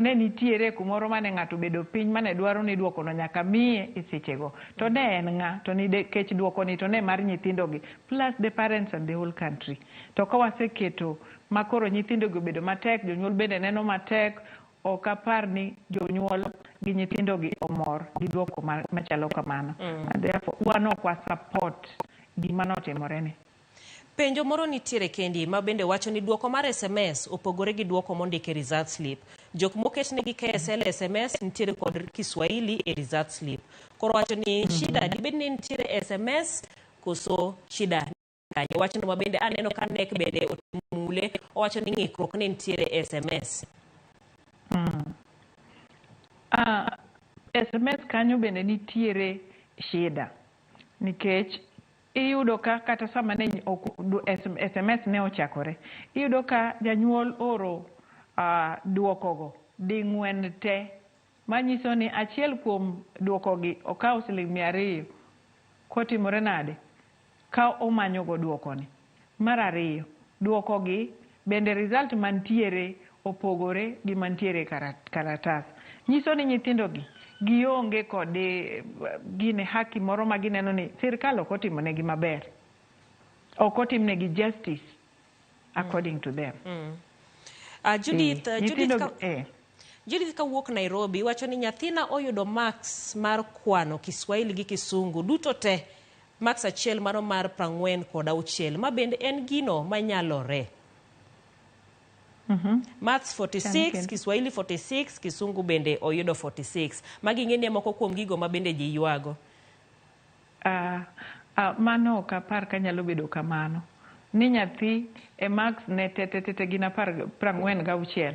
Ne nitiere kumoro mane ng'ato obedo piny mane dwaro ni duokono nyaka miye e sechego. To ne en ng'a? To nikech duokoni to ne mar nyithindogi plus the parents and the whole country. To ka waseketo ma koro nyithindogi obedo matek, jonyuol bende neno matek, ok apar ni jonyuol gi nyithindogi omor gi duoko machalo kamano. And therefore wan ok wa support gima notimore ni. Penjo moro nitiere kendi ma bende wacho ni duoko mar SMS opogore gi duoko mondik e result slip. Jok moketnegi KSL e SMS nitiere kod Kiswahili e result slip. Koro wacho ni shida dibed ni nitiere SMS koso shida kanye? Wachno ma bende aneno ka NEC bende otemule owacho ni ng'ikruok ne nitiere e SMS. SMS kanyo bende nitiere shida nikech iyudo ka kata sama ne SMS ne ochakore, iyudo ka janyuol oro duokogo ding'wen te, manyiso ni achiel kuom duokogi okawo siling 200 kotimore nade ka omanyogo duokoni. Mar ariyo, duokogi bende result mantiere opogore gi mantiere e karatas. Nyiso ni nyithindogi gionge kod gine haki moro ma gineno ni sirkal ok otimonegi maber. Ok otimnegi justice according to them. Judith, Judith, ka, Judith kawuok Nairobi wacho ni nyathina oyudo marks mar kwano Kiswahili gi Kisungu duto te marks achiel mano mar 46 ma bende en gino manyalore. Maths 46, Kiswahili 46, Kisungu bende oyudo 46. Magi ing'e ni moko kuom gigo ma bende ji ywago. Mano ok apar ka nyalo bedo kamano. Ni nyathi e marks ne te te te te gin 46.